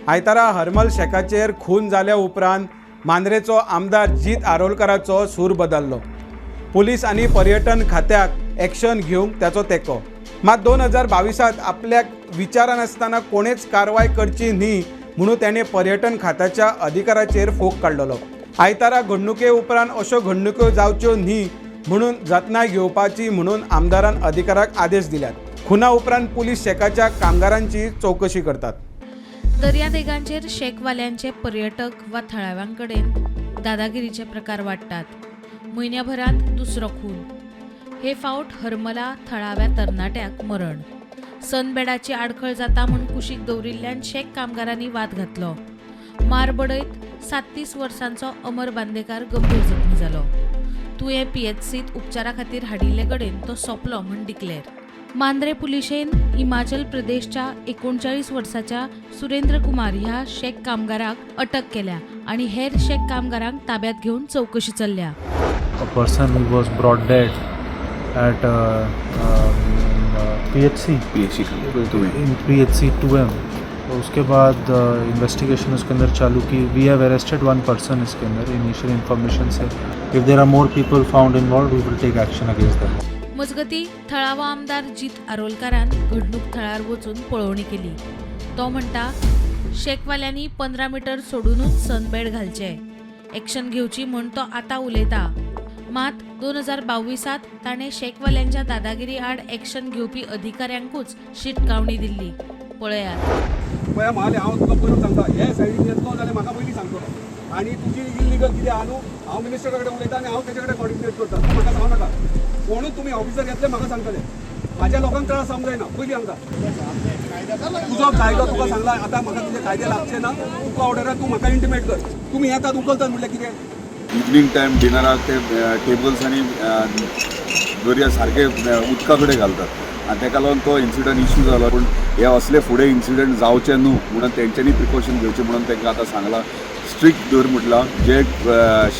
आयतारा हरमल शेकाचेर खून जाल्या उपरांत मांद्रेचो आमदार जीत आरोलकाराचो सूर बदल्लो. पुलीस आनी पर्यटन खात्याक एक्शन घेवंक ताचो तेंको. मात 2022त आपल्याक विचारनासतना कोणेच कारवाय करची न्ही म्हणून ताणें पर्यटन खात्याच्या अधिकाराचेर फोग काडलेलो. आयतारा घडणुके उपरांत अश्यो घडणुको जावच्यो न्ही म्हणून जतनाय घेवपाची म्हणून आमदारान अधिकाऱ्याक आदेश दिल्यात. खुना उपरांत पुलीस शेकाच्या कामगारांची चवकशी करतात. दर्यादेगांचेर शेकवाल्यांचे पर्यटक वा थळाव्यां कडेन दादागिरीचे प्रकार वाडटात. म्हयन्याभरांत दुसरो खून. हे फावट हरमला थळाव्या तरणाट्याक मरण. सनबेडाची आडखळ जाता म्हूण कुशीक दवरिल्ल्यान शेक कामगारांनी वाद घातलो. मार बडयत 37 वर्सांचो अमर बांदेकार गंभीर जखमी जालो. तुयें पीएचसीत उपचारा खातीर हाडिल्ले कडेन तो सोंपलो म्हूण डिक्लेर. मांद्रे पुलिशेन हिमाचल प्रदेशच्या 39 वर्साच्या सुरेंद्र कुमार ह्या शेक कामगाराक अटक केल्या आनी हेर शेक कामगारांक ताब्यात घेवन चवकशी चल्ल्या. A person who was brought dead at PHC. PHC 2M. In PHC 2M. तो उसके बाद इन्वेस्टिगेशन उसके अंदर चालू की. We have arrested one person इसके अंदर initial information Se. If there are more people found involved, we will take action against them. मजगती, थळावो आमदार जीत आरोलकारान घडणूक थळार वचून पळोवणी केली. तो म्हणटा, शेकवाल्यांनी 15 मिटर सोडूनच सनबेड घालचे, एक्शन घेवची म्हूण तो आतां उलयता. मात 2022त ताणें शेकवाल्यांच्या दादागिरी आड एक्शन घेवपी अधिकाऱ्यांकूच शिटकावणी दिल्ली. पळयात. पळय म्हाले, हांव तुका पयलीं सांगता, हे सायडीन येतलो जाल्यार म्हाका पयलीं सांगतलो आनी तुजी इलिगल कितें आहा न्हू, हांव मिनिस्टरा कडेन उलयता आनी हांव तेजे कडेन कॉर्डिनेट करता. तूं म्हाका सांगू नाका. कोणूच तुमी ऑफिसर येतले, म्हाका सांगतले. म्हाज्या लोकांक त्रास जावंक जायना, पयलीं सांगता. तुजो कायदो तुका सांगला, आतां म्हाका तुजे कायदे लागचे ना. तुका ऑर्डर, तूं म्हाका इंटिमेट कर. तुमी येतात, उखलतात म्हणल्यार कितें? इवनींग टायम डिनराक ते टेबल्स आनी दर्या सारके उदका कडेन घालतात आनी ताका लागून तो इन्सिडंट इश्यू जालो. पूण हे असले फुडें इन्सिडंट जावचे न्हू म्हणून तेंच्यांनी प्रिकॉशन घेवचें म्हणून तांकां आतां सांगलां, स्ट्रिक्ट दवर म्हटलां. जे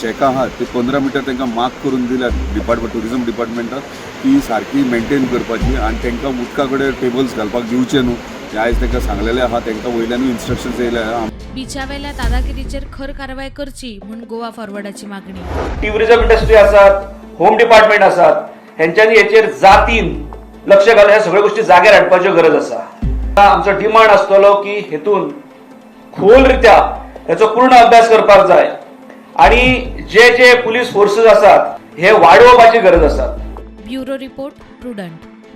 शेकां आहात ती 15 मिटर तांकां मार्क करून दिल्यात डिपार्टमेंट, ट्युरिजम डिपार्टमेंटान, ती सारकी मेंटेन करपाची आनी तांकां उदका कडेन टेबल्स घालपाक दिवचे न्हू. हें आयज तांकां सांगलेलें आहा. तांकां वयल्यानूय इन्स्ट्रक्शन्स येयले आहा. बिचावेल्या दादागिरीचेर खर कारवाय करची म्हूण गोवा फॉरवर्डाची मागणी. ट्युरिझम इंडस्ट्री आसात, होम डिपार्टमेंट आसात, हेंच्यांनी हेचेर जातीन लक्ष घालून ह्या सगळ्यो गोश्टी जाग्यार हाडपाच्यो गरज आसा. आमचो डिमांड आसतलो की हेतून खोल रित्या हेचो पूर्ण अभ्यास करपाक जाय आणि जे जे पुलीस फोर्सेस आसात हे वाडोवपाची गरज आसा. Bureau report, prudent.